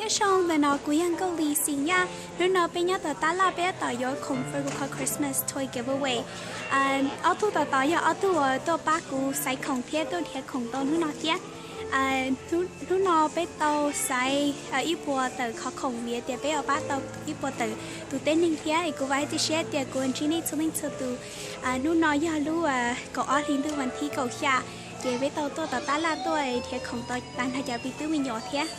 Nyob zoo, ntawm no kuv yog Nkauj Lis xeem Yaj. Hnub no peb nyob tom tab laj peb tab tom yuav khoom fawm kuv qhov Christmas toy giveaway. Ob tug tom tod yog ob tug uas tuaj pab kuv xaiv khoom thiab tuaj nrhiav khoom tau hnub no thiab. Hnub no peb tau xaiv ib puas tawm qhov khoom vim tias peb yuav pab tau ib puas tawm tus tib neeg thiab es kuv vam thiab cia siab tias kuv ntsib nej txhua leej txhua tus. Hnub no yog lub kaum ob hli ntuj vas thib kaum xya, ces peb tau tuaj tom tab laj tuaj nrhiav khoom tau tag nrho cov me tub me nyuam thiab.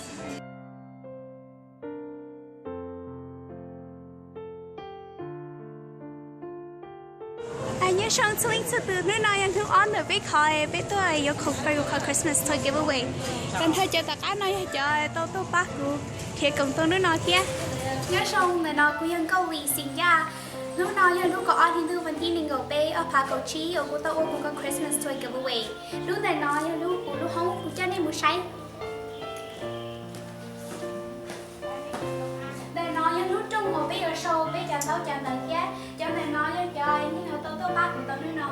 Nyob zoo txhua leej txhua tus, hnub no yog hnub ob ntawm peb qhov peb tuaj yuav khoom fawm kuv qhov Christmas toy giveaway. Tag nrho cov tom qab no yog cov tau tuaj pab kuv nrhiav khoom tau hnub no thiab. Nyob zoo, ntawm no kuv yog Nkauj Lis xeem Yaj. Hnub no yog lub kaum ob hli ntuj vas thib nees nkaum peb ob phav kaum tsib uas kuv tau ua kuv qhov Christmas toy giveaway. Lub ntawm no yog lub kuv lub hoob, kuv coj nej mus saib. Ntawm no yog lub rooj uas peb yuav sau peb cov ntaub cov ntawv thiab. Cov ntawm no yog cov neeg uas tau tuaj pab kuv tau hnub no.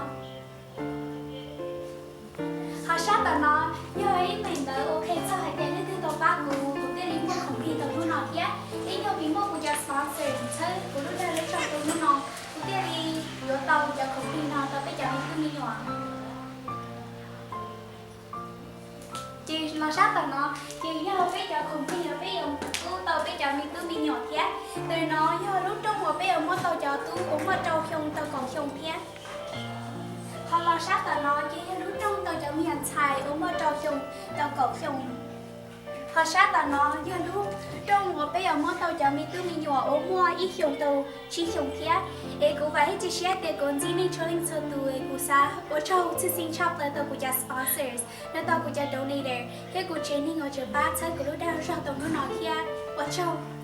Ho sab tom no yog ib meem ntawv ua qhia txog hais tias leej twg tau pab kuv, kuv thiaj li muaj khoom plig tau hnub no thiab. Ib nyuag vim muaj kuv cov sponsor txhawb kuv lub dag lub zog tau hnub no, kuv thiaj li yuav tau cov khoom plig no rau peb cov me tub me nyuam. Ces los sab tom no ces yog peb cov khoom plig uas peb yuav pub tau peb cov me tub me nyuam thiab. Ntawm no yog lub rooj uas peb yuav muab tau cov tub uas muaj rau xyoo tau kaum xyoo thiab. Ho los sab tom no ces yog lub rooj tau cov me nyuam ntxhais uas muaj rau xyoo tau kaum xyoo. Ho sab tom no yog lub rooj uas peb yuav muab tau cov me tub me nyuam uas muaj ib xyoos tau tsib xyoos thiab. Es kuv vam thiab cia siab tias kuv ntsib nej txhua leej txhua tus es kuv xav ua tsaug tshwj xeeb tshaj plaws rau kuv cov sponsors, rau kuv cov donator thiab kuv tsev neeg uas tseem pab txhawb kuv lub dag lub zog tau hnub no thiab. Ua tsaug.